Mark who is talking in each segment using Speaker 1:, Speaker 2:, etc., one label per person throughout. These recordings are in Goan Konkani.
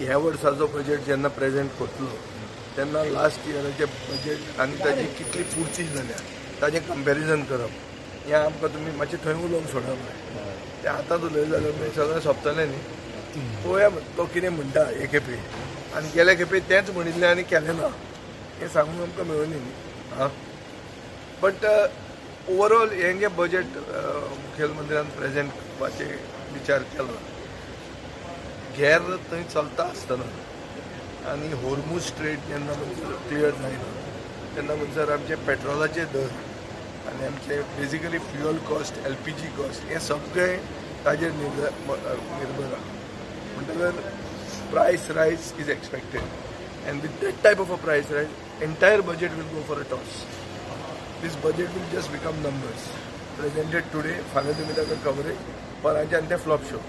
Speaker 1: ह्या वर्साचो बजेट जेन्ना प्रेजेंट करतलो तेन्ना लास्ट इयराचें बजेट आनी ताजी कितली पुर्ची जाल्या ताजें कंपॅरिजन करप हें आमकां तुमी मातशें थंय उलोवंक सोडप जाय. तें आतांच उलयलें जाल्यार मागीर सगळें सोंपतलें न्ही. पळोवया तो कितें म्हणटा हे खेपे आनी गेले खेपे तेंच म्हणिल्लें आनी केलें ना हें सांगूंक आमकां मेळुनी न्ही. आं, बट ओवरऑल हें जें बजेट मुखेलमंत्र्यान प्रेजेंट करपाचें विचार केला, गॅर थंय चलता आसतना आनी होर्मुज स्ट्रेट जेन्ना म्हणसर क्लियर जायना तेन्ना म्हणसर आमचे पेट्रोलाचे दर आनी आमचे basically fuel cost, LPG cost हें सगळें ताजेर निर्भर आहा. म्हणटकर price rise is expected and with that type of a price rise entire budget will go for a toss. This budget will just become numbers presented today. फाल्यां तुमी ताका कवरेज, परांच्यान तें फ्लॉप शो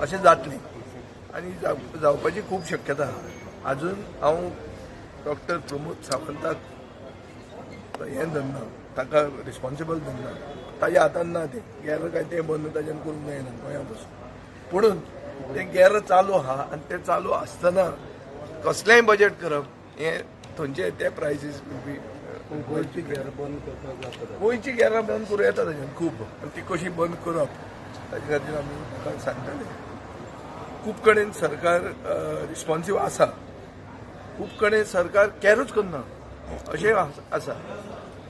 Speaker 1: अशें जातलें आनी जावपाची खूब शक्यता आहा. आजून हांव डॉक्टर प्रमोद सावंताक हें धरना, ताका रिस्पॉन्सिबल धरना, ताज्या हातान ना तें गॅर काय तें बंद ताज्यान करूंक जायना गोंया पसून. पुणून तें गॅर चालू आहा आनी तें चालू आसतना कसलेंय बजेट करप हें थंयचे ते प्रायसीस will be.
Speaker 2: गोंयची गॅर बंद करपाक जाता,
Speaker 1: गोंयची गॅरां बंद करूं येता ताज्यान खूब, आनी ती कशी बंद करप ताजे खातीर आमी लोकांक सांगतले. खूब कडेन सरकार रिस्पॉन्सीव आसा, खूब कडेन सरकार कॅरूच करना अशें आसा.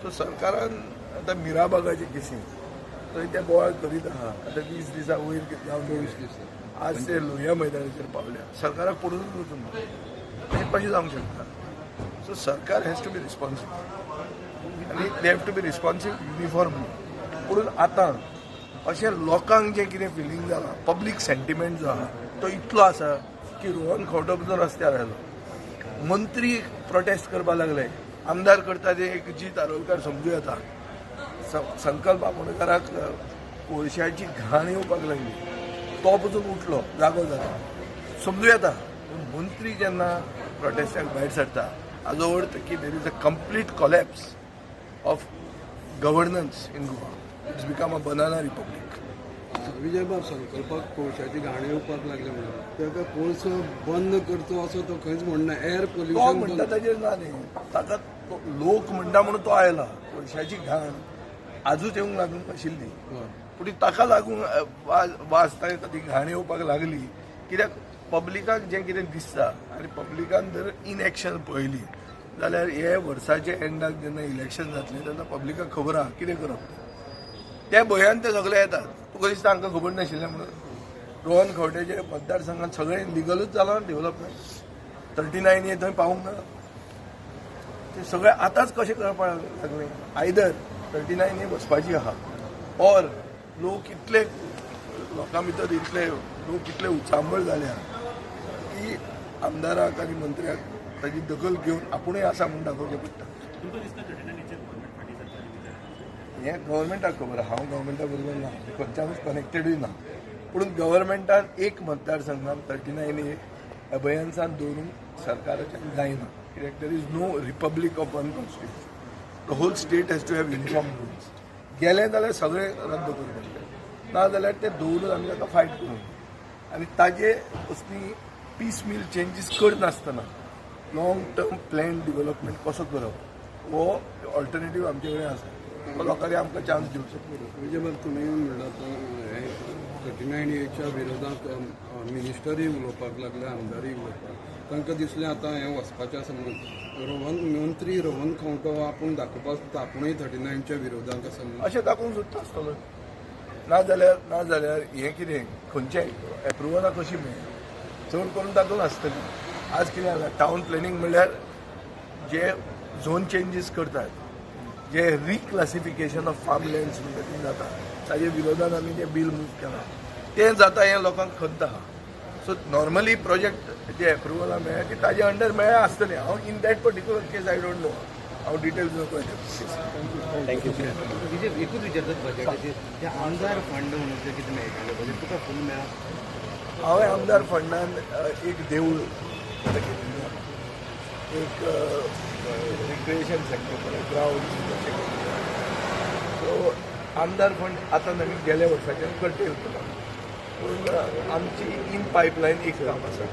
Speaker 1: सो सरकारान आतां मिराबागाचे केसीन थंय ते बोवाळ करीत आहा. आतां 20 दिसां वयर जावन
Speaker 2: 24 दिसां
Speaker 1: आज ते लोहिया मैदानाचेर पावल्या. सरकाराक पडूनच वचूंक ना, अशें कशें जावंक शकता? सो सरकार हॅज टू बी रिस्पॉन्सीव आनी they have to be responsive uniformly. पूण आतां अशें लोकांक जें कितें फिलींग जालां, पब्लीक सेंटिमेंट जो आहा तो इतलो आसा की रोहन खंवटो पसून रस्त्यार आयलो, मंत्री प्रोटेस्ट करपाक लागले, आमदार करता ते एक जीत आरोलकार समजूं येता, संकल्प आमोणकाराक कोळशाची घाण येवपाक लागली, तो पसून उठलो, जागो जालो, समजूं येता. पूण मंत्री जेन्ना प्रोटेस्टाक भायर सरता हाजो अर्थ की there is a complete collapse of governance in Goa. It's become a banana republic.
Speaker 2: विजयबाब, संकल्पाक कोळशाची घाण येवपाक लागली म्हणून ताका कोळसो बंद करचो असो तो खंयच म्हणना. एअर पोल्युशन
Speaker 1: तो म्हणटा ताजेर ना न्ही, ताका लोक म्हणटा म्हणून तो आयला. कोळशाची घाण आजूच येवंक लागूंक नाशिल्ली, पूण ताका लागून वास ताका ती घाण येवपाक लागली कित्याक पब्लिकाक जें कितें दिसता आनी पब्लिकान जर इनएक्शन पळयली जाल्यार हे वर्साचे एंडाक जेन्ना इलेक्शन जातलें तेन्ना पब्लिकाक खबर आहा कितें करप तें. त्या भंयान ते सगळे येतात. तुका दिसता हांकां खबर नाशिल्लें म्हणून? रोहन खंवटेचे मतदारसंघात सगळें लिगलूच जालां डेव्हलपमेंट, 39 ए थंय पावूंक ना, ते सगळें आतांच कशें करपाक लागलें? आयदर 39 ए बसपाची आहा ऑर लोक इतले लोकां भितर इतले लोक इतले उचांबळ जाल्या की आमदाराक आनी मंत्र्याक ताजी दखल घेवन आपुणूय आसा म्हूण दाखोवचें पडटा. हें गव्हर्मेंटाक खबर आहा, हांव गव्हर्मेंटा बरोबर ना, खंयच्यानूच कनेक्टेडूय ना. पूण गव्हर्मेंटान एक मतदारसंघान 39 ए अभयन्सान दवरूंक सरकाराच्यान जायना, कित्याक there is no republic of one constitution. The whole state has to have uniform rules. गेलें जाल्यार सगळें रद्द करपाक जाय, ना जाल्यार तें दवरून आमी ताका फायट करूंक आनी ताजे असली पीस मील चेंजीस करनासतना लाँग टर्म प्लॅन डेव्हलपमेंट कसो करप हो ऑल्टरनेटीव आमचे कडेन आसा, तो लोकांनी आमकां चान्स दिवचो.
Speaker 2: विजयबाब, तुमी म्हणलां 39 एच्या विरोधात मिनिस्टरूय उलोवपाक लागले, आमदारूय उलोवपाक, तांकां दिसलें आतां हें वचपाचें आसा म्हणून. रोहन मंत्री रोहन खंवटो आपूण दाखोवपाक सोदता आपुणूय 39च्या विरोधात आसा म्हणून,
Speaker 1: अशें दाखोवंक सोदता आसतलो. ना जाल्यार हें कितें खंयचें एप्रुवलां कशीं मेळ्ळी चड करून तातूंत आसतली. आज कितें जाला, टावन प्लॅनिंग म्हणल्यार जे झोन चेंजीस करतात, जे रिक्लासिफिकेशन ऑफ फार्म लँड्स म्हणटा तें जाता, ताजे विरोधान आमी जें बील मूव केलां तें जाता हें लोकांक खंत आहा. सो नॉर्मली प्रोजेक्ट जे एप्रुवलां मेळ्ळ्या ती ताजे अंडर मेळ्ळ्या आसतलें. हांव in that particular case I don't know, हांव डिटेल्स नको.
Speaker 2: Thank you.
Speaker 3: विजय, एकूच विचारतात बजेटाचेर, ते आमदार फंड म्हणून ते कितें मेळटालें बजेट तुका फूल मेळ्ळा?
Speaker 1: हांवें आमदार फंडान एक देवूळ घेतिल्लें, एक रिक्रिएशन सेंटर, ग्रावंड अशें. सो आमदार फंड आतां नवीन गेल्या वर्साच्यान कर्टेल केला, पूण आमची इन पायपलायन एक काम आसा.